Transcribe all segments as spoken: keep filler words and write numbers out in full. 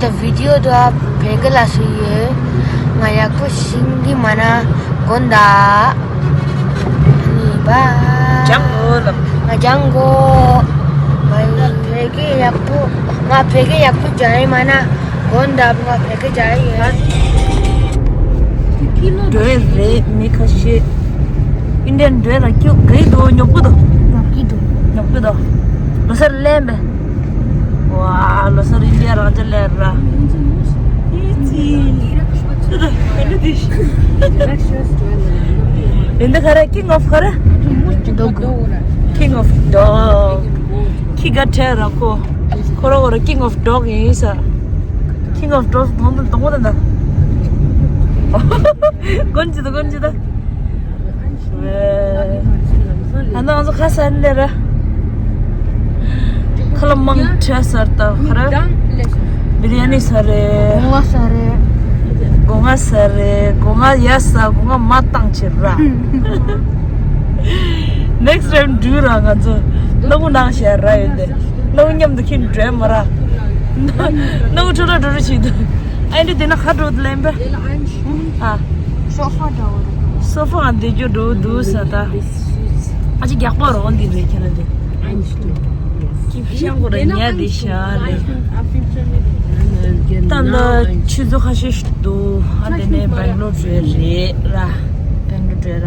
ད་བི་ཌི་ཡོ་དུ་བེ་གི་ལ་སུ་ཡོད། ང་ཡག་པོ་ཤིང་གི་མ་ན་གོན་ད། ནི་བ། ལྗང་གོ་ལ། ང་ལྗང་གོ། ང་བེ་གི་ཡག་པོ། ང་བེ་གི་ཡག་པོ་ཇ་ཡི་མ་ན་གོན་ད། ང་བེ་གི་ཇ་ཡི་ཡོད། འགྲོ་ཡི་རེད་མི་ཁ་ཤས། ཨིན་ཌི་ཡན་འགྲོ་ཡི་ར་ཁྱོད་ག་ཡི་འདུག་ཉོབ་གི་འདུག་ཉོབ་གི་འདུག་ཉོབ་གི་འདུག་ལོ་སར་ལེན་པས། ཝ། ལོ་སར་ཨིན་ཌི་ཡ་རང་ཅག་ལེན་ར། ཨི་ཙི། ཏུ་ཏུ། ཨ་ནི་དེ་ཤི། འདི་ག་རེ། King of ག་རེ། Dog. King of dog. ཁྱི་ག་ཁྲེ་ར་ཁོ། ཁོ་ར་ཁོ་ར་King of dog ཡིན་ས། King of dog གདོང་གདོང་གདོང་གདོང་། གོན་ཅི་ད་གོན་ཅི་ད། ཨ་ནི་ང་ཚོ་ཁ་ཟས་ལེན་ར། ཁ་ལག་མང་ཆེ་ཟས་ད་ག་ར། བི་རི་ཡ་ནི་ཟས་རེད། སྒོ་ང་ཟས་རེད། སྒོ་ང་ཟས་རེད། སྒོ་ང་ཡ་ཟ། སྒོ་ང་མ་བཏང་ཕྱིར་ར། Next time འགྲུལ་ར་ང་ཚོ་སྣ་བུ་ནང་བཞིན་ར་ཡོད་དེ། སྣ་བུ་མཉམ་དུ་ཁྱིམ་འགྲོ་མ་ར། སྣ་བུ་ཁྲོ་ལ་འགྲོ་རུ་ཆེད་དུ། ཨ་འདི་དེ་ན་ཁ་འགྲོ་དུ་ལེན་པས། ཨ། སོ་ཕ་འདྲ་བོ་རེད། སོ་ཕ་འདི་རྒྱུ་འགྲོ་འདུག་ས་ད། ཨ་ཅི་རྒྱག་པ་རོགས་འདི་རེད་ཁྱེད་རང་དེ། ཁྱི་ཤང་གོ་ར་ཉལ་དེ་ཤ་ལེ། ད་ལ་ཆུ་ཚོད་ཁ་ཤས་ཤིག་འདུག་ཨ་དེ་ནས་བེང་ལོར་འགྲོ་རེད་ར། བེང་ལོར་འགྲོ་ར།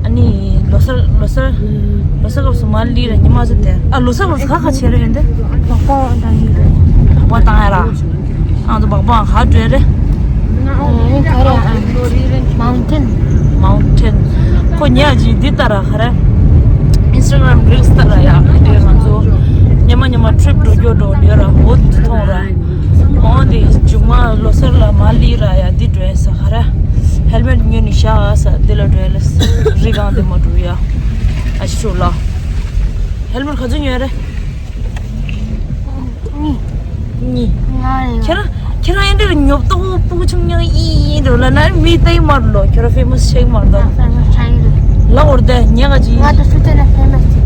ཨ་ནི་ལོ་སར་ལོ་སར་ལོ་སར་སྐབས་སུ་མ་ལི་ར་ཉི་མ་ཚོ་དེ། ཨ་ལོ་སར་སྐབས་སུ་ག་ག་བྱེད་རེད་ཡོད་དེ། བག་པ་བཏང་ཡིན་རེད། བག་པ་བཏང་ཡ་ར། ཨ་ཚོ་བག་པ་ག་འགྲོ་རེད། ཨ་ནི་ག་རེ། ཨ། མའུན་ཊེན། མའུན་ཊེན། ཁོ་ཉལ་གྱི་འདི་ལྟ་ར་ག་རེ། ཨིན་སི་ཊ་གྷ་རམ་རིལ་སི་ལྟ་ར་ཡ། འདི་ང་ཚོ་ཉི་མ་ཉི་མ་ཊི་རིབ་འགྲོ་རྒྱུ་འགྲོ་ཡོད་ར། འོ་འདི་མཐོང་ར། འོ་འདི་མཇུག་མ་ལོ་སར་ལ་མ་ལི་ར་ཡ་འདི་འགྲོ་ཡ་ས་ག་ར། ཧེལ་མེཊ་ཉོས་ནི་བཞག་ས་འདི་ལ་འགྲོ་ཡ་ལ་རི་སྒང་འདི་མ་འགྲོ་ཡ། ཨ་ཤི་ཆུ་ལ། ཧེལ་མེཊ་ག་ཚོད་ཉོས་རེད། གཉིས། གཉིས། ང་ཡིན། ཁྱེད་རང་ཁྱེད་རང་ཨེ་འདྲ་ཉོབ་ཏོག་སྤུ་གུ་ཆུང་ཉང་ཨི་ཨི་འདྲ་ལ་ན་མི་ལྟ་ཡི་མ་རེད་ལོ། ཁྱེད་རང་ཕེ་མ་སི་ཆགས་མ་རེད། ཕེ་མ་སི་ཆགས་ཡིན། ལ་འོར་དེ་ཉེ་ག་ཅི། ང་ད་སུ་ཏེ་ན་ཕེ་མ་སི།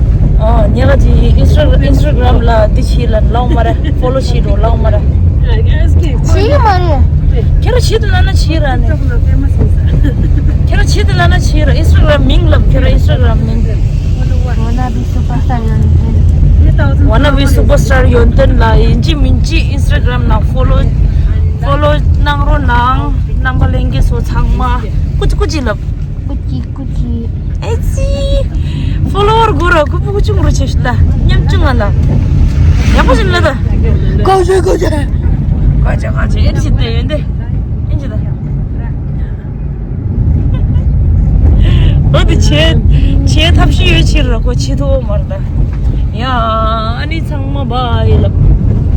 ཨ་ཉེ་ག་ཅི་ཨིན་སི་ཊ་ཨིན་སི་ཊ་གྷ་རམ་ལ་དེ་ཕྱི་ལ་ལའོ་མ་རེད། ཕོ་ལོ་བྱེད་རོགས་ལའོ་མ་རེད། བྱེད་ཡི་མ་རེད། ཁྱེད་རང་བྱེད་དུ་ལ་ན་བྱེད་ར་ནི། ཁྱེད་རང་བྱེད་དུ་ལ་ན་བྱེད་ར། ཨིན་སི་ཊ་གྷ་རམ་མིང་ལབ། ཁྱེད་རང་ཨིན་སི་ཊ་གྷ་རམ་མིང་། Wannabe superstar ཡོན་ཏན། Wannabe superstar ཡོན་ཏན་ལ་ཡིན་གཅིག་མིན་གཅིག་ཨིན་སི་ཊ་གྷ་རམ་ནང་ཕོ་ལོ་ཕོ་ལོ་གནང་རོགས་གནང་། རྣམ་པ་ལྷན་རྒྱས་ཚོ་ཚང་མ་ཀུ་ཅི་ཀུ་ཅི་ལབ། ཀུ་ཅི་ཀུ་ཅི། ཨེ་ཙི། ཕོ་ལོ་ཝར་དགོས་ར་ཁུ་ཕུ་ཆུང་རུ་ཆེ་ཤི་ད་ཉམ་ཆུང་ང་ལ། ཡག་པོ་ཞིག་ལ་ད། ཀོ་ཅི་ཀོ་ཅི། ཀོ་ཅི་ཀོ་ཅི་ཨེ་ཙི་དེ་ཡོན་ཏན། ཨེ་ཙི་ད། འོ་དེ་བྱེད། བྱེད་ཐབས་ཤེས་ཡོད་ཕྱིར་ར་ཁོ་བྱེད་ཐུབ་འོ་མར་ད། ཡ། ཨ་ནི་ཚང་མ་བྷའི་ལབ།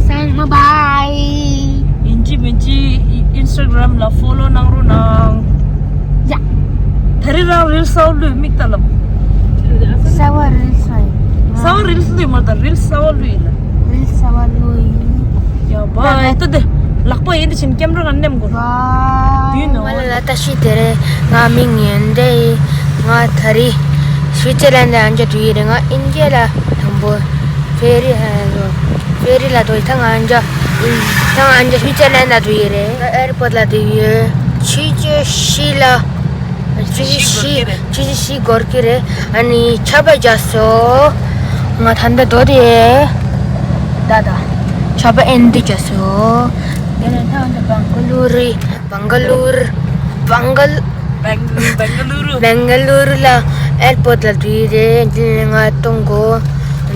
ཚང་མ་བྷའི། ཡིན་གཅིག་མིན་གཅིག་ཨིན་སི་ཊ་གྷ་རམ་ལ་ཕོ་ལོ་གནང་རོགས་གནང་། ཡ། ད་རེས་རང་རིལ་གསར་པ་བླུགས་མིག་ལྟ་ལབ། གསར་པ་རིལ་གསར་ཡིན། གསར་པ་རིལ་བླུགས་མ་ད་རིལ་གསར་པ་བླུགས་ཡིན་ལ། རིལ་གསར་པ་བླུགས་ཡིན། ཡ་བྷའི་ད་དེ། ལག་པ་ཡིན་དུ་ཕྱིན་ཀེམ་ར་ག་ནེམ་གོ། བྷའི། Do you know? ང་ལ་ལ་ད་ཤི་དེ་རེད། ང་མིང་ཡིན་དེ། ང་ད་རེས་སུའི་ཙེར་ལན་ལ་ཨན་ཅག་འགྲོ་ཡི་རེད། ང་ཨིན་ཇི་ལ་དང་པོ་ཕེ་རི་ཧ་ཕེ་རི་ལ་འགྲོ་ཡི། ད་ང་ཨན་ཅག་ད་ང་ཨན་ཅག་སུའི་ཙེར་ལན་ལ་འགྲོ་ཡི་རེད། ང་ཨེར་པོར་ཊི་ལ་འགྲོ་ཡི་ཡོད། ཆུ་ཚོད་བཞི་ལ། ཆུ་ཚོད་བཞི། ཆུ་ཚོད་བཞི་འགོར་གི་རེད། ཨ་ནི་ཆར་པ་རྒྱག་སོང་། ང་ད་ལྟ་སྡོད་དེ། ད་ད། ཆར་པ་ཨེ་འདི་རྒྱག་སོང་། དེ་ནས་ད་ང་ཚོ་བང་ག་ལུ་རི། བང་ག་ལུ་རི། བང་ག་ལུ། བང་བང་ག་ལུ་རུ། བང་ག་ལུ་རུ་ལ་ཨེར་པོར་ཊི་ལ་འགྲོ་ཡི་རེད། འདི་ནས་ང་གཏོང་དགོས།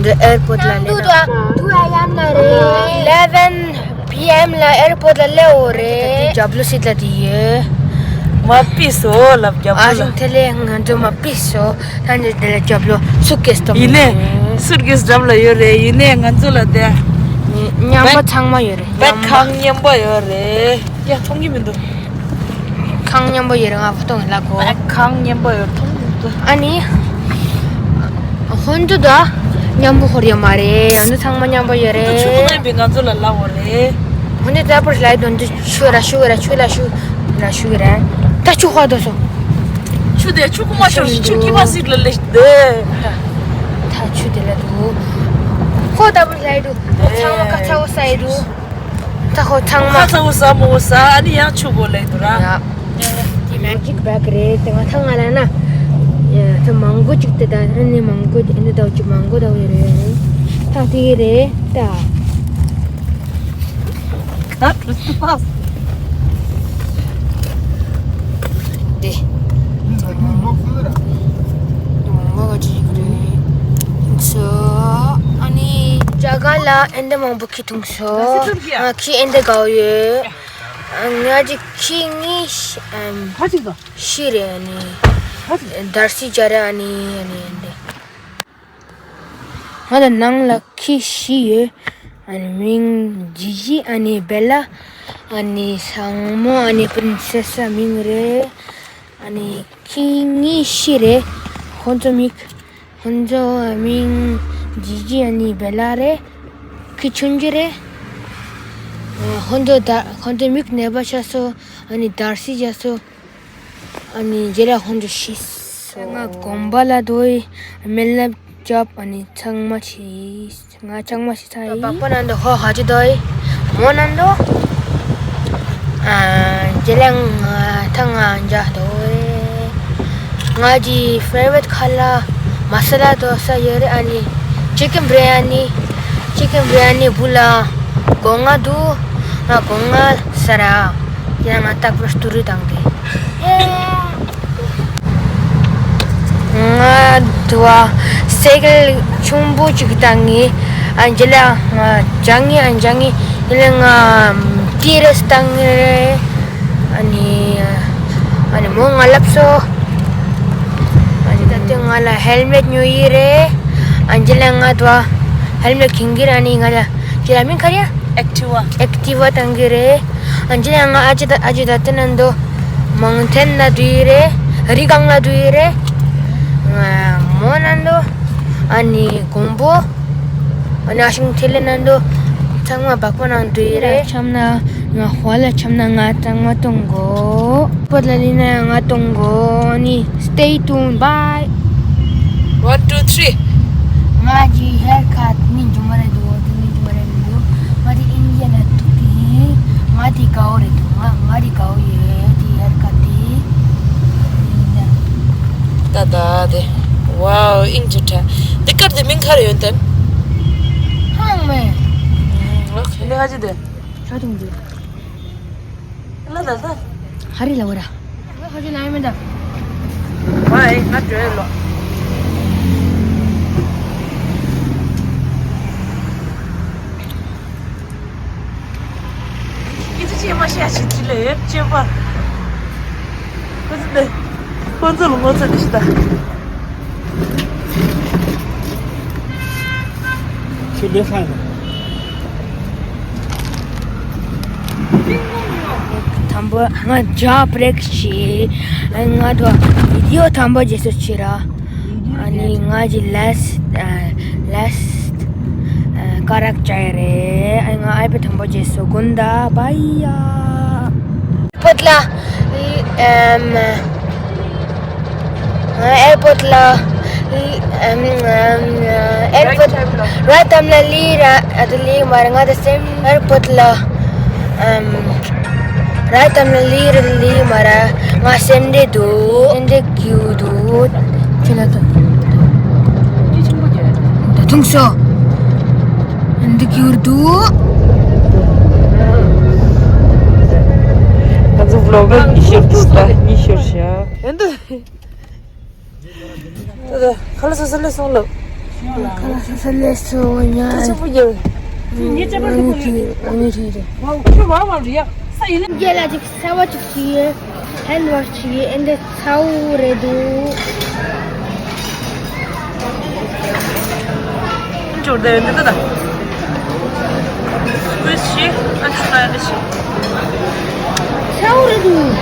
འདི་ཨེར་པོར་ཊི་ལ་སླེབས་ན། ཏུ་ཨ་ཡམ་ན་རེད། ཨི་ལེ་ཝན། པི་ཨེམ་ལ་ཨེར་པོར་ཊི་ལ་སླེབས་འོ་རེད། རྒྱབ་ལོགས་སི་ཊི་ལ་དེ་ཡོད། མ་པིས་འོ་ལབ་རྒྱབ་ཨ་ལོགས་ལ། ཞིང་དེ་ལས་ང་ཚོ་མ་པིས་འོ། ད་ནི་དེ་ལ་རྒྱབ་ལོགས་སུ་ཀེ་སི་འདྲ་པོ་ཡིན་ནས་ཡོད། སུ་ཀེ་སི་འདྲ་པོ་ལ་ཡོད་རེད། ཡིན་ནས་ང་ཚོ་ལ་དེ། ཉམས་པ་ཚང་མ་ཡོད་རེད། བེག་ཉམས་པ། གང་མཉམ་པོ་ཡོད་རེད། ཡ་མཐོང་གི་མི་འདུག་གང་མཉམ་པོ་ཡོད་རེད། ང་ཕོ་ཏོ་ལ་གོ། བེག་གང་མཉམ་པོ་ཡོད་མཐོང་གི་མི་འདུག་ཨ་ནི། ཧོན་དུ་ད་མཉམ་པོ་ཧོར་ཡོད་མ་རེད། ང་ཚོ་ཚང་མ་མཉམ་པོ་ཡོད་རེད། ཆུ་ཁོ་ནའི་བི་ང་ཚོ་ལ་ལབ་འོ་རེད། ཧོན་དུ་ད་པར་ལའི་དོན་དུ་ཆུ་ར་ཤུ་ར་ཆུ་ལ་ཤུ་ར་ཤུ་ར། ད་ཆུ་ཧོ་དོ་སོ། ཆུ་དེ་ཆུ་ཁོ་མ་ཤོར་ཞིག་ཆུ་ཀི་བ་སིར་ལ་ལེ་ཤི་དེ། ད་ཆུ་དེ་ལ་དུ། ཧོ་ད་པར་ལའི་དུ། ཚང་མ་ཁ་ཚ་བོ་ས་ཡི་དུ། ད་ཁོ་ཚང་མ། ཁ་ཚ་བོ་ཟ་མོ་བོ་ཟ། ཨ་ནི་ཡང་ཆུ་བོ་ལེགས་འདུག་ར། ཡ། དེ་མ་གཅིག་བག་རེད། དེ་ང་ཐང་ང་ལ་ན། ཡ། ད་མང་པོ་གཅིག་དེ་ད་ཨ་ནི་མང་པོ་ཨ་ནི་ད་ཅིག་མང་པོ་ད་ཡོད་རེད། ད་དེ་རེད་ད། ད་དུ་སུ་ཕག་དེ། མང་པོ་གཅིག་རེད། སོ། ཨ་ནི་ཅ་ག་ལ་ཨེ་འདི་མང་པོ་ཁྱི་འཐུང་སོ། ང་ཁྱི་ཨེ་འདི་དགའ་བོ་ཡོད། ང་གི་ཁྱི་གཉིས་ཤི་ཨམ། ཁ་ཅིག་དང་། ཤི་རེད་ཨ་ནི། ཁ་ཅིག་དར་སི་བྱ་རེད་ཨ་ནི་ཨ་ནི་ཨེ་འདི། ང་ད་ནང་ལ་ཁྱི་ཤི་ཡོད། ཨ་ནི་མིང་ཇི་ཇི་ཨ་ནི་བེ་ལ། ཨ་ནི་སང་མོ་ཨ་ནི་པིན་སེ་ས་མིང་རེད། ཨ་ནི་ཁྱི་གཉིས་ཤི་རེད། ཁོང་ཚོ་མིག་ཁོང་ཚོ་མིང་ཇི་ཇི་ཨ་ནི་བེ་ལ་རེད། ཁི་ཆུང་ཆུང་རེད། ཁོང་ཚོ་ད་ཁོང་ཚོ་མིག་ནད་པ་ཆགས་སོང་། ཨ་ནི་དར་སི་བྱས་སོང་། ཨ་ནི་རྗེས་ལ་ཁོང་ཚོ་ཤི་སོང་། ང་དགོན་པ་ལ་འགྲོ་ཡི། སྨན་བླ་རྒྱབ་ཨ་ནི་ཚང་མ་ཤི། ང་ཚང་མ་ཤི་ཚར་ཡིན། པགས་པ་ནང་དུ་ཧོ་ཧ་ཅི་དོ་ཡི། མོ་ནང་དུ། ཨ། རྗེས་ལ་ང་ཐང་ང་འཇག་དོ་ཡི། ང་གི་ཕེ་ཝ་རེཊ་ཁ་ལ་མ་ས་ལ་དོ་ས་ཡོད་རེད། ཨ་ནི་ཅི་ཀན་བི་རི་ཡ་ནི། ཅི་ཀན་བི་རི་ཡ་ནི་བུ་ལ་སྒོ་ང་འདུག་ང་སྒོ་ང་ཟ་ར། དེ་ང་རྟག་པར་སྟུ་རུ་བཏང་སྟེ། ང་དུ་བ་སེ་ཀལ་ཆུང་པོ་ཅིག་བཏང་ངེ། ཨ་འཇི་ལ་ང་ཅང་ངེ་ཨ་ཅང་ངེ་ཡིན་ལ་ང་ཏི་རེས་བཏང་ངེ་རེད། ཨ་ནི་ཨ་ནི་མོ་ང་ལབ་སོ། ཨ་ནི་ད་ལྟ་ང་ལ་ཧེལ་མེད་ཉོ་ཡི་རེད། ཨ་འཇི་ལ་ང་དུ་བ་ཧེལ་མེད་ཁྱིང་གི་ར་ནི་ང་ལ་ཅི་ལ་མིན་ཁ་རེ་ཨེག་ཊི་ཝ། ཨེག་ཊི་ཝ་བཏང་གི་རེད། ཨ་འཇི་ལ་ང་ཨ་ཅི་ད་ཨ་ཅི་ད་ལྟ་ནང་དུ་མང་ཐན་ན་འདུ་ཡི་རེད། རི་སྒང་ལ་འདུ་ཡི་རེད། མོ་ནང་དུ་ཨ་ནི་དགོན་པོ། ཨ་ནི་ཨ་ཤིང་ཐེ་ལེ་ནང་དུ་ཚང་མ་བག་པ་ནང་འདུ་ཡི་རེད། ཆམ་ན་ང་ཧོ་ལ་ཆམ་ན་ང་ཚང་མ་གཏོང་གོ། པོ་ལ་ལི་ན་ང་གཏོང་གོ་ནི། Stay tuned. Bye. One, two, three. ང་གི་ཧེར་ཁ་ནི་ཇུ་མ་རེད་འདུག་དེ་ནི་ཇུ་མ་རེད་འདུག་ང་དེ་ཨིན་ཇི་ལ་ཐུག་གི་ཡིན། ང་དེ་དགའ་བོ་རེད་འདུག་ང་ང་དེ་དགའ་བོ་ཡོད་དེ་ཧེར་ཁ་དེ། ད་ད་དེ། Wow, ཨིན་ཇི་ཁྲ། དེ་ཀར་དེ་མིང་ག་རེ་ཡོད་དམ། ཧང་མེ། ཨོ་ཁེ། དེ་ཧ་ཅི་དེ། ཁྲ་ཐུང་དེ། ལ་ད་ད། ཧ་རི་ལ་བ་ར། ཧ་ཅི་ལ་ཡ་མེ་ད། ཝའི་ང་བྲོས་ལོ། ཁྱི་ཚོ་ཆེ་མ་ཤ་ཆི་ཆི་ལ་ཡོད་ཅེ་པ། ཁོ་ཚོ་དེ། ཁོ་ཚོ་ལ་ངོ་ཚ་དེ་ཤི་ད། ཁྱོད་ལས་ཁ་ཡིན། དང་པོ་ང་ཇོབ་རེག་བྱས། ང་དོ་བི་ཌི་ཡོ་དང་པོ་རྗེས་སུ་བྱེད་ར། ཨ་ནི་ང་གི་ལ་སི་ལ་སི་ཀ་རག་ཅའི་རེད། ཨ་ང་ཨའི་པེ་དང་པོ་རྗེས་སུ་དགོན་ད་བ་ཡ། པོད་ལ་ཨམ། ཨེར་པོར་ཊི་ལ། ཨམ། ཨམ། ཨེར་པོར་ཊི་ར་ཏམ་ལ་ལི་ར་ཨ་ཏི་ལི་མ་ར་ང་ད་སེམས་ཨེར་པོར་ཊི་ལ། ཨམ། ར་ཏམ་ལ་ལི་ར་ལི་མ་ར་ང་སེམས་འདྲེ་འདུག་སེམས་འདྲེ་ཀྱུ་འདུག་ཁྱོད་ལ་ད་ཐུང་སོ་འདི་ཀྱུར་འདུག་ང་ཚོ་བི་ལོག་གར་ཉི་ཤུར་འདུག་ད་ཉི་ཤུར་ཤ། ད་ད། ཁ་ལག་ཟ་ས་ལས་སོང་ལབ། ཁ་ལག་ཟ་ས་ལས་སོང་ཉ། ཁ་ཆེན་པོ་རྒྱབ། ཉི་ཆེ་པ་ཁོ་ཡོད། ཉི་ཆེ་རེད། ཁྱོད་མ་མ་རེད་ཡ། ས་ཡིན་ན། རྒྱལ་ལ་ཅིག་ས་བ་ཅིག་ཅི་ཡེ། ཧན་བར་ཅི་ཡེ་ཨེ་འདི་ཚའུ་རེད་འདུག་འབྱོར་ད་ཡོད་འདི་ད་ད། སྐུ་ཞི་ཨ་ཅི་ན་ཡ་ད་ཞི། ཚའུ་རེད་འདུག་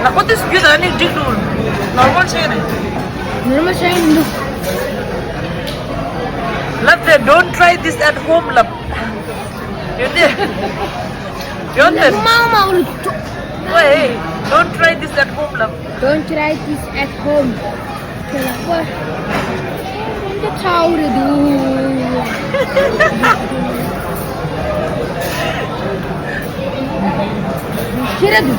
ལག་པ་དེ་སུ་རྒྱུ་ད་ནི་འགྲིག་འདུག་ནོར་མལ་ཆེ་རེད། ནོར་མལ་ཆེ་མི་འདུག་ལབ་དེ། Don't try this at home ལབ། ཡོད་དེ། ཡོད་དེ། མ་མ་རུ་ཏོ། Hey, don't try this at home ལབ། Don't try this at home. ཁྱོད་ལག་པ། འདི་ཚའུ་རེད་འདུག་ཁྱེད་རང་ཚོ།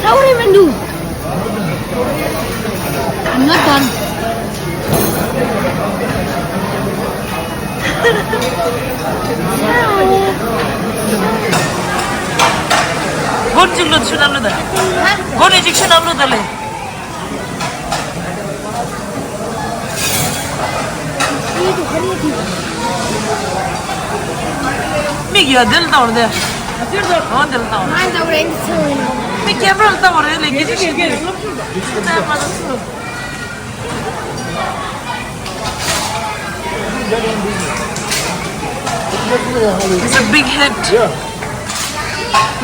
ཚ་བོ་རེད་མི་འདུག I'm not done. སྒོར་གཅིག་ལོ་ཆུ་ནམ་ལོ་ད། སྒོར་རེ་གཅིག་ཆུ་ནམ་ལོ་ད་ལེ། མིག་ཡ་དེ་ལ་ལྟ་བར་དེ། ཨོ་དེ་ལ་ལྟ་བར། མིག་ཀེམ་ར་ལ་ལྟ་བར་རེད་ལེ་གི་ཅི་ཞིག་གི། ཆུ་ནམ་མ་ལོ་ཆུ། It's a big head.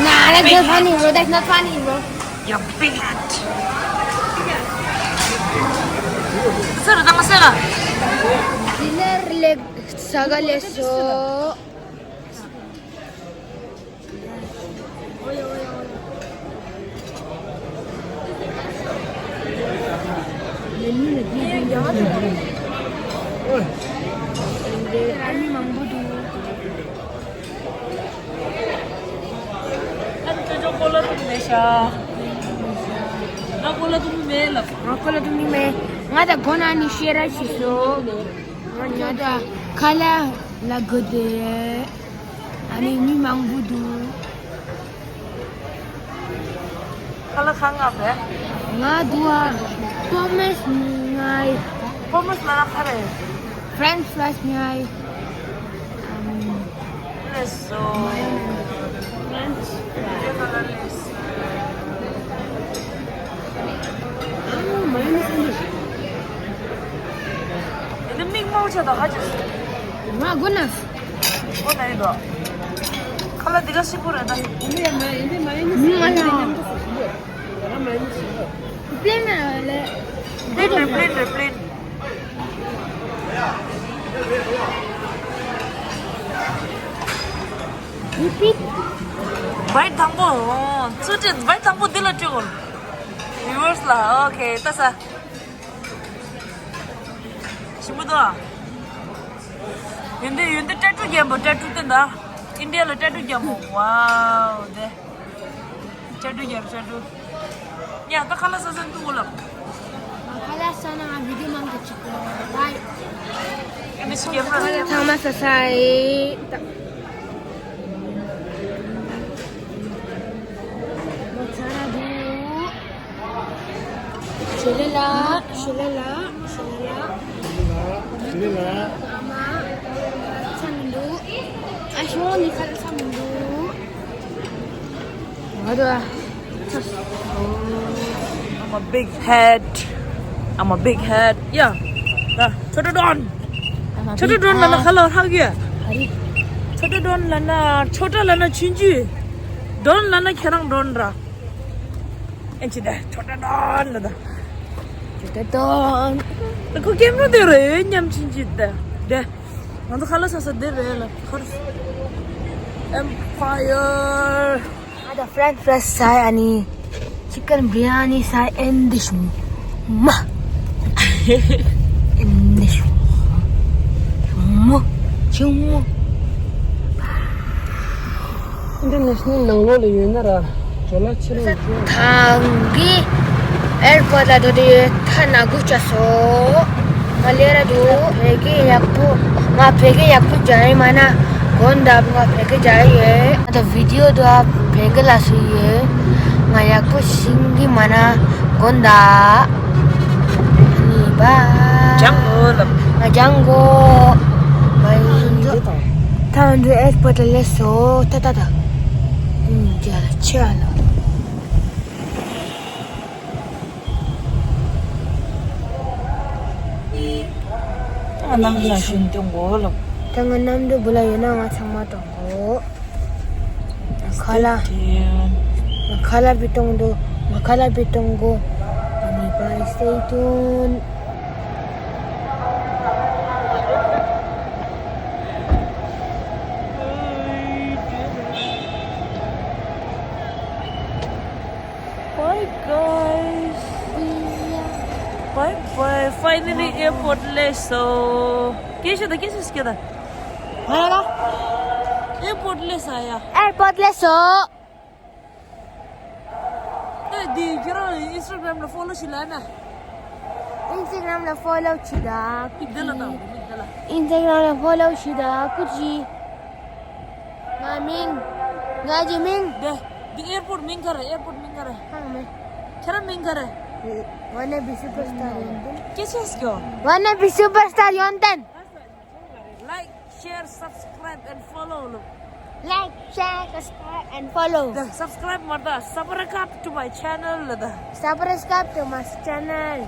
Nah, that's not funny, bro. That's not funny, bro. You're big head. ཟེར་དང་ཟེར། ཌི་ནར་ལེགས་ཟ་ག་ལེགས་སོ། ང་ད་གོ་ན་ནི་ཤེས་ར་ཤི་སོ། ང་ད་ཁ་ལག་ལ་གོ་དེ། ཨ་ནི་མི་མང་པོ་འདུག་ཁ་ལག་གང་ང་བས། ང་འདུག་ཨ། པོ་མེས་ཉོས། པོ་མེས་ལ་ན་ཁ་རེ། ཕྲེན་ཆི་ཕྲའི་ཉོས། ཨམ། ལེ་སོ། ཕྲེན་ཆི་ཕྲའི། ཨ་མ་ཡོ་ནེ་སི་འདི། འདི་མིག་མང་ཆེ་དང་ཧ་ཅང་སོ། ང་དགོས་ན། ཨོ་ན་ཡིན་དོ། ཁ་ལག་འདི་ག་ཤི་པོ་རེད་ད། ཡིན་པས་མ་ཡིན་པས་མ་ཡིན་ནི་ཟེར་ཡིན་པས་མཉམ་དུ་ཟེར་ཞིག་ཡོད། ང་མ་ཡིན་ཞིག་ཡོད། པླེན་ན་ལེ། པླེན་རེད་པླེན་རེད་པླེན། ཡི་པི། བའི་དང་པོ། ཚུལ་ཁྲིམས་བའི་དང་པོ་འདི་ལ་སྤྲོད་དགོས། ཡུ་ཝར་སི་ལ་ཨོ་ཁེ་ལྟ་ས། ཞིམ་པོ་འདུག་ཨ། ཡོན་ཏན་ཡོན་ཏན་ཏ་ཊུ་རྒྱན་པོ་ཏ་ཊུ་སྟོན་ད། ཨིན་ཌི་ཡ་ལ་ཏ་ཊུ་རྒྱན་པོ་ཝའོ་དེ། ཏ་ཊུ་རྒྱན་ཏ་ཊུ། ཡ་ད་ཁ་ལག་ཟ་ཟ་འདུག་གོ་ལབ། ཁ་ལག་ཟ་ན་ང་བི་ཌི་ཡོ་མང་གི་ཅིག་གོ་བའི། ཨ་མི་ཞིག་ཡོད་མ་རེད། ཚང་མ་ཟ་ས་ཡི། ལོ་ཚ་ར་འདུག་ཞུ་ལེ་ལ། ཞུ་ལེ་ལ། ཞུ་ལེ་ལ། ཞུ་ལེ་ལ། ཨ་མ། ཚ་མི་འདུག་ཨ་ཞོ་ནི་ཁ་ལ་ཚ་མི་འདུག་ང་དོ། I'm a big head. I'm a big head. Yeah. ད་ཆོ་ཏྲ་ཌོན། ཆོ་ཏྲ་ཌོན་ལ་ན་ཁ་ལ་ཧག་གི། ཆོ་ཏྲ་ཌོན་ལ་ན་ཆོ་ཏྲ་ལ་ན་ཆུན་ཆུ། ཌོན་ལ་ན་ཁྱེད་རང་ཌོན་ར། ཨེ་ཅི་ད་ཆོ་ཏྲ་ཌོན་ལ་ད། ཆོ་ཏྲ་ཌོན། ད་ཁོ་ཀེམ་ར་དེ་རེད་མཉམ་ཆིན་ཅི་ད། དེ། ང་ཚོ་ཁ་ལག་ཟ་ས་དེ་རེད་ལ་ཁར། ཨེམ་ཕ་ཡར། ང་ད་ཕྲེན་ཆི་ཕྲའི་ཟ་ཡ་ནི། ཅི་ཀན་བི་རི་ཡ་ནི་ཟ་ཡ་ཨེན་དི་ཤུ། མ། ཨེན་དི་ཤུ། མོ། ཆུང་མོ། ཨིན་ཊར་ནེ་ཤ་ནལ་ནང་ལོགས་ལ་ཡོད་ན་ར། ཇོ་ལ་ཕྱི་ལོགས་ཡོད། ཐང་གི་ཨེར་པོར་ཊི་ལ་འགྲོ་དུས་ཐ་ན་དགུ་བྱས་སོ། ང་ལས་ར་འདུག་བོད་སྐད་ཡག་པོ། ང་བོད་སྐད་ཡག་པོ་སྦྱང་ཡི་མ་ན། དགོངས་དག་ང་བོད་སྐད་སྦྱང་ཡི་ཡོད། ང་ད་བི་ཌི་ཡོ་དུ་བོད་སྐད་ལ་སུ་ཡོད། ང་ཡག་པོ་ཤེས་གི་མ་ན། དགོངས་དག་ནི་བ། སྦྱང་དགོས་ལབ། ང་སྦྱང་དགོས། བའི། ཐང་དུ་ཨེར་པོར་ཊི་ལ་སླེབས་སོ། ཏ་ཏ་ཏ། ཨུམ། རྒྱ་ལ་ཆེ་བ་ལ། ང་གནམ་གྲུ་ནང་བཞིན་གཏོང་དགོས་ལབ། ད་ང་གནམ་གྲུ་བུ་ལ་ཡོད་ན་ང་ཚང་མ་གཏོང་དགོས། ཁ་ལག་ང་ཁ་ལག་བི་གཏོང་དུ། ང་ཁ་ལག་བི་གཏོང་དགོས། ཨ་ནི་བའི་སེ་ཏུན། Bye guys. Bye bye. Finally airport སླེབས་སོང་། སྐད་ཆ་ད་སྐད་ཆ་སྐད་ད། ཨེར་པོར་ཊི་སླེབས་ས་ཡ། ཨེར་པོར་ཊི་སླེབས་སོང་། ཨེ་འདི་ཁྱེད་རང་ཨིན་སི་ཊ་གྷ་རམ་ལ་ཕོ་ལོ་བྱེད་ལབ་ན། ཨིན་སི་ཊ་གྷ་རམ་ལ་ཕོ་ལོ་བྱེད་ད་ཀུ་ཅི། འདི་ལ་དང་མི་འདི་ལ། ཨིན་སི་ཊ་གྷ་རམ་ལ་ཕོ་ལོ་བྱེད་ད་ཀུ་ཅི། ང་མིང་། ང་གི་མིང་། འདི་འདི་ཨེར་པོར་ཊི་མིང་ག་རེ། ཨེར་པོར་ཊི་མིང་ག་རེ། ཁང་མེད། ཁྱེད་རང་མིང་ག་རེ། Wannabe superstar ཡོན་ཏན། སྐད་ཆ་སྐྱོ། Wannabe superstar ཡོན་ཏན། Like, share, subscribe and follow. Like, share, subscribe and follow. The subscribe མ་རེད། Subscribe to my channel. The subscribe to my channel.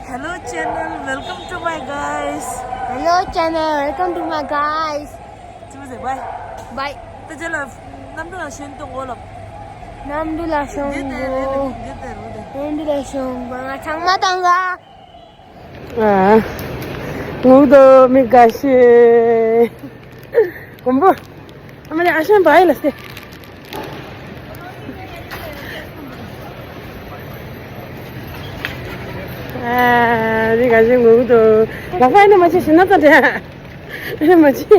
Hello channel, welcome to my guys. Hello channel, welcome to my guys. Bye. Bye. ད་ཅི་ལ་གནམ་གྲུ་ལ་ཞོན་དུ་ངོ་ལབ། གནམ་གྲུ་ལ་ཞོན་འདི་དེ་རེད། གོ། འདི་དེ་རེད། འདི། གནམ་གྲུ་ལ་ཞོན་གོ། ང་ཚང་མ་དང་ག་ཨ། ངུ་དོ་མི་དགའ་ཤེས། གོམ་པོ། ཨ་མ་ལེ་ཨ་ཤན་བའི་ལ་སྟེ། ཨ་མི་དགའ་ཤེས་ངུ་དོ། ལག་པ་ཨེ་ནི་མ་ཆེ་ཞིན་ན་ཙམ་དེ། ཨེ་ནི་མ་ཆེ།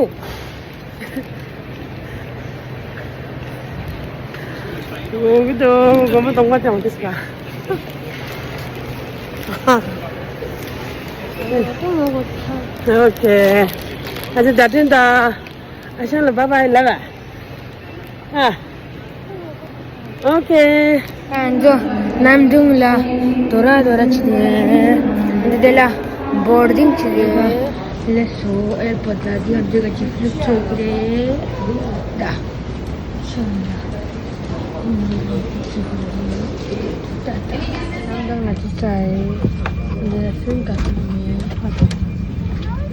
ངུ་གི་འདུག། མགོ་མ་གཏོང་པ་ཅང་ཏིས་ཀ། ཨོ་ཁེ། ཨ་ཅེ་ད་དྲན་ད། ཨ་ཞང་ལ་བཱའི་བཱའི་ལབ་པ། ཨ། ཨོ་ཁེ། ཨ་འདི་གནམ་གྲུ་ལ་དོ་ར་དོ་ར་ཅི་དེ། འདི་དེ་ལ་བོར་ཌིང་ཅི་དེ། ལེགས་སོ། ཨེར་པོར་ཊི་ལ་འདི་འདི་ག་ཅིག་ཕྱུག་ཚོད་ཀྱི་རེད། ད། ཤོང་ཡ། ད་ད། ནང་དང་ང་ཅི་ཚ་ཡི། འདི་ལ་སུན་ག་ཚོད་ཡིན། ཨ་ད།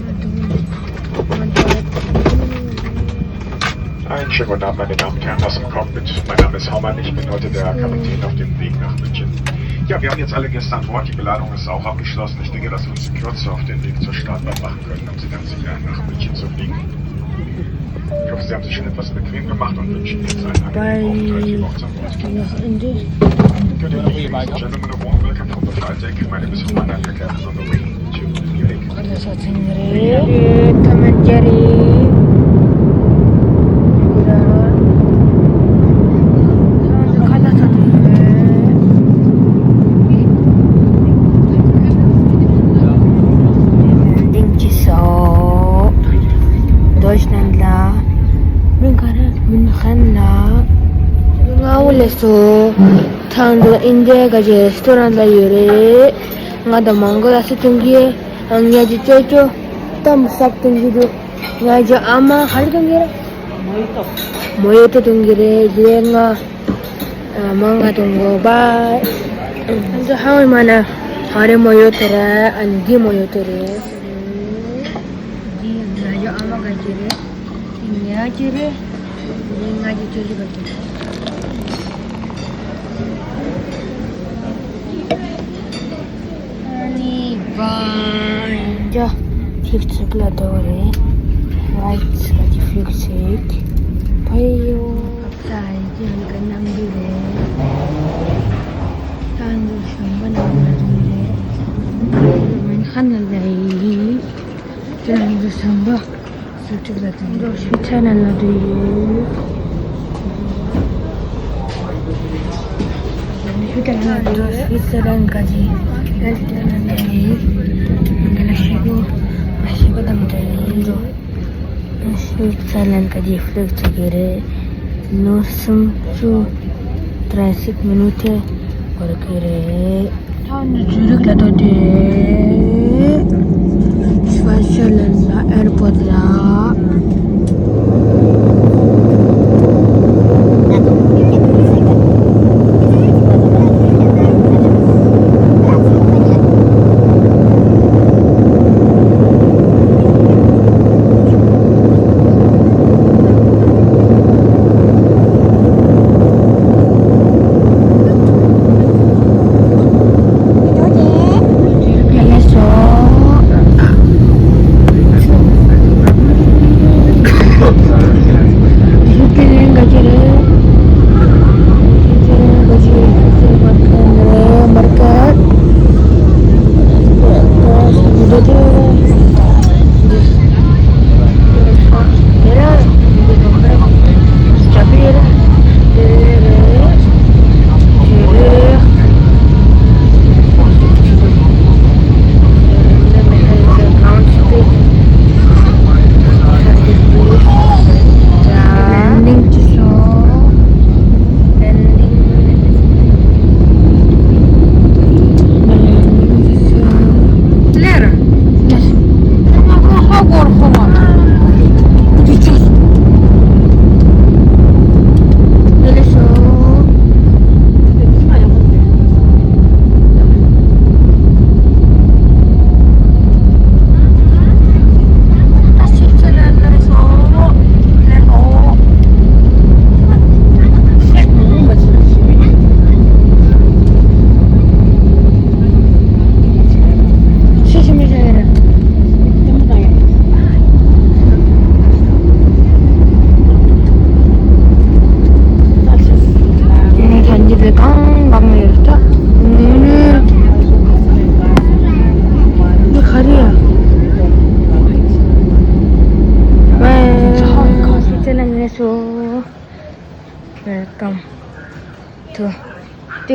ང་དུ། ང་དུ། Einen schönen guten Abend, meine Damen und Herren, aus dem Cockpit. Mein Name ist Hermann, ich bin heute der Kapitän auf dem Weg nach München. Ja, wir haben jetzt alle Gäste an Bord, die Beladung ist auch abgeschlossen. Ich denke, dass wir uns in Kürze auf den Weg zur Startbahn machen können, um Sie dann sicher nach München zu fliegen. Ich hoffe, Sie haben sich schon etwas bequem gemacht und wünsche Ihnen jetzt einen angenehmen Aufenthalt hier bei uns an Bord. Good evening, ladies and gentlemen, a warm welcome from the flight deck. My name is Roman, I'm your captain on the way to Munich. ལྡིང་ཅི་སོ། ཌོའིཆ་ལན་ལ། མིན་ག་རེ། མིན་ཧན་ལ། ང་འུ་ལེ་སོ། ཐང་དུ་ཨིན་ཌི་ཡ་ག་ཅེ་རེ་སི་ཊོ་རན་ལ་ཡོད་རེད། ང་དང་མང་གོ་ལ་སི་ཐུང་གི། ང་ཅི་ཅོ་ཅོ། ཏམ་སབ་ཐུང་གི་འདུག། ང་ཅི་ཨ་མ་ཧ་རི་ཐུང་གི་རེད། མོ་ཡོ་ཏོ་ཐུང་གི་རེད། ལེ་ང་། མང་ག་དུང་གོ་བ། ཨ་ཧ་མ་ན། ཧ་རེ་མོ་ཡོ་ཏོ་རེད། ཨ་ནི་འདི་མོ་ཡོ་ཏོ་རེད། འདི་ང་ཡོ་ཨ་མ་ག་ཅི་རེད། འདི་ང་ཅི་རེད། འདི་ང་ཅི་ཅོ་ཅི་ག་ཅི་རེད། ཨ་ནི་བ། འཇོ། ཕིག་ཚིག་ལ་དོ་རེད། ཝའིཊ་ག་ཅི་ཕིག་ཚིག། ཕ་ཡོ། ད་ཡི་ཀྱང་ག་ནམ་འདི་རེད། ད་འདི་ཞོན་པ་ནམ་འདི་རེད། མིན་ཧན་ལ་ཡི། ད་འདི་ཞོན་པ། སུ་ཅིག་ལ་དུ་འགྲོ་ཤི་ཆ་ན་ལ་དུ་ཡོད། ཤི་ཆ་ན་ལ་དུ་ཡོད། སུའི་ཙི་ལན་ག་ཅི་ལ་དུ་ལ་ཡོད། ལ་ཤི་གོ། ལ་ཤི་གོ་དང་དུ་ཡོད། སུའི་ཙི་ལན་ག་ཅི་ཕི་ལིག་ཅིག་གི་རེད། ནོར་སུམ་ཅུ་དྲ་སིག་མི་ནུ་ཐེ་འགོར་གི་རེད། ཐང་ནི་ཇུ་རིག་ལ་དོ་དེ། ཤ་ཤ་ལན་ལ་ཨེར་པོར་ཊི་ལ།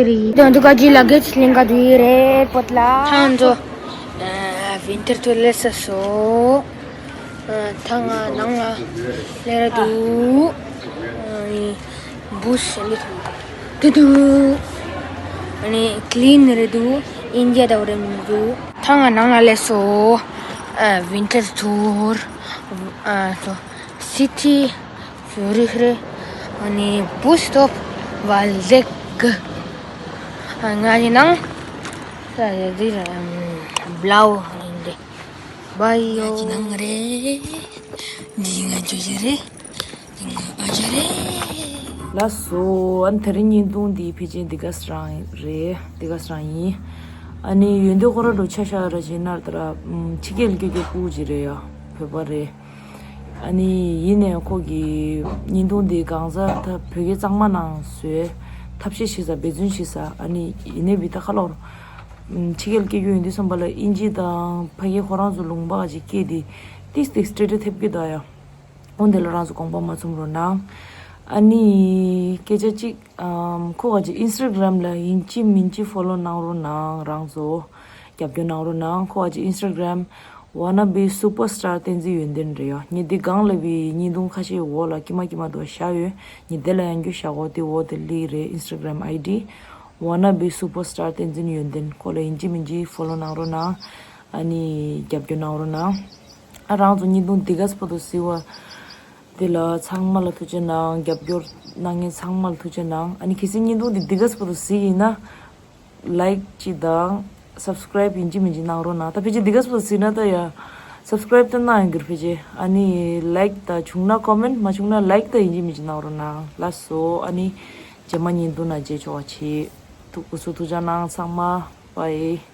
དོན་དུ་ག་ཅི་ལ་གེ་ལིང་ག་དུ་ཡི་རེད་པོད་ལ། ཐང་ཚོ། ཝིན་ཊར་ཊུར་སླེབས་ས་སོ། ཐང་ང་ནང་ང་སླེབས་ར་འདུག་བུ་སི་འདི་ཐུག་དུ་དུ། ཨ་ནི་ཀི་ལིན་རེད་འདུག་ཨིན་ཇི་ཡ་ད་རེད་མི་འདུག་ཐང་ང་ནང་ང་སླེབས་སོ། ཝིན་ཊར་ཊུར། སི་ཊི། ཛུ་རིག་རེད། ཨ་ནི་བུ་སི་ཊོབ་ཝཱལ་ཟེག་ང་ཡི་ནང་། ས་ཡ་ཛི་ར་ཨམ་བླའོ་ཡིན་ཏེ། བའི་ཡོ། ང་ཡི་ནང་རེད། འདི་ང་ཇོ་ཇི་རེད། འདི་ང་ཨ་ཇི་རེད། ལགས་སོ། ཨ་ནི་དེ་རིང་བརྙན་ཐུང་འདི་ཕལ་ཆེར་འདི་ག་སེ་རང་རེད། འདི་ག་སེ་རང་ཡིན། ཨ་ནི་ཡོན་ཏན་ཁོ་ར་འགྲོ་ཆ་ཤ་ར་བྱེད་ན་ད་ར་ཕྱི་རྒྱལ་སྐད་སྐྱོ་སྐུ་ཅི་རེད་ཡ། བོད་པ་རེད། ཨ་ནི་ཡིན་ནའི་ཁོ་གི་བརྙན་ཐུང་འདི་གང་ཟག་ད་བོད་སྐད་གཙང་མ་ནང་བཟོས། ཐབས་ཤེས་བྱེད་ས་འབད་བརྩོན་བྱེད་ས། ཨ་ནི་ཡིན་ནའི་བི་ད་ཁ་ལོར། ཕྱི་རྒྱལ་སྐད་སྐྱོ་ཡོང་དུས་ཙམ་པ་ལ་ཨིན་ཇི་དང་ཕ་གི་ཁོ་རང་ཚོ་ལུང་པ་ག་ཅིག་སྐད་དེ་ཏིག་ཏིག་སྤྲེལ་སྤྲེལ་ཐེབས་ཀྱི་འདུག་ཡ། འོན་ཏེ་ལ་རང་ཚོ་དགོངས་པ་མ་ཚོམ་རོགས་གནང་། ཨ་ནི་སྐད་ཆ་གཅིག་ཨམ་ཁོ་ག་ཅིག་ཨིན་སི་ཊ་གྷ་རམ་ལ་ཡིན་གཅིག་མིན་གཅིག་ཕོ་ལོ་གནང་རོགས་གནང་། རང་ཚོ་རྒྱབ་སྐྱོར་གནང་རོགས་གནང་། ཁོ་ག་ཅིག་ཨིན་སི་ཊ་གྷ་རམ་ཝ་ན་བི་སུ་པར་སི་ཊར་བསྟན་འཛིན་ཡོན་ཏན་རེད་ཡ། ངས་འདི་སྒང་ལ་བི་བརྙན་ཐུང་ཁ་ཤས་འོག་ལ་དཀྱིལ་མ་དཀྱིལ་མ་དུ་བཞག་ཡོད། ངས་དེ་ལ་ཡང་བསྐྱར་བཞག་གོ། དེ་འོག་དེ་ལི་རེད། ཨིན་སི་ཊ་གྷ་རམ་ཨའི་ཌི་ཝ་ན་བི་སུ་པར་སི་ཊར་བསྟན་འཛིན་ཡོན་ཏན། ཁོ་ལ་ཡིན་གཅིག་མིན་གཅིག་ཕོ་ལོ་གནང་རོགས་གནང་། ཨ་ནི་རྒྱབ་སྐྱོར་གནང་རོགས་གནང་། ཨ་རང་ཚོ་བརྙན་ཐུང་འདི་ག་སྤོ་དུ་སི་བ། དེ་ལ་ཚང་མ་ལ་ཐུགས་རྗེ་གནང་། རྒྱབ་སྐྱོར་གནང་མཁན་ཚང་མ་ལ་ཐུགས་རྗེ་གནང་། ཨ་ནི་གལ་སྲིད་བརྙན་ཐུང་འདི་འདི་ག་སྤོ་དུ་སི་ཡིན་ན། ལའིཀ་ཅིག་དང་སབ་སི་ཀ་རའིབ་ཡིན་གཅིག་མིན་གཅིག་གནང་རོགས་གནང་། ད་ཕལ་ཆེར་འདི་ག་སྤོ་དུ་སི་ན་ད་ཡ། སབ་སི་ཀ་རའིབ་ད་གནང་ཡང་གིར་ཕལ་ཆེར། ཨ་ནི་ལའིཀ་ད་བྱུང་ན་ཀོ་མེན་ཊི། མ་བྱུང་ན་ལའིཀ་ད་ཡིན་གཅིག་མིན་གཅིག་གནང་རོགས་གནང་། ལགས་སོ། ཨ་ནི་རྗེས་མ་བརྙན་ཐུང་ནང་མཇལ་ཆོག་པ་བྱེད། ཐུགས་སྐུ་གཟུགས་ཐུགས་ཅག་གནང་ཚང་མ། བའི།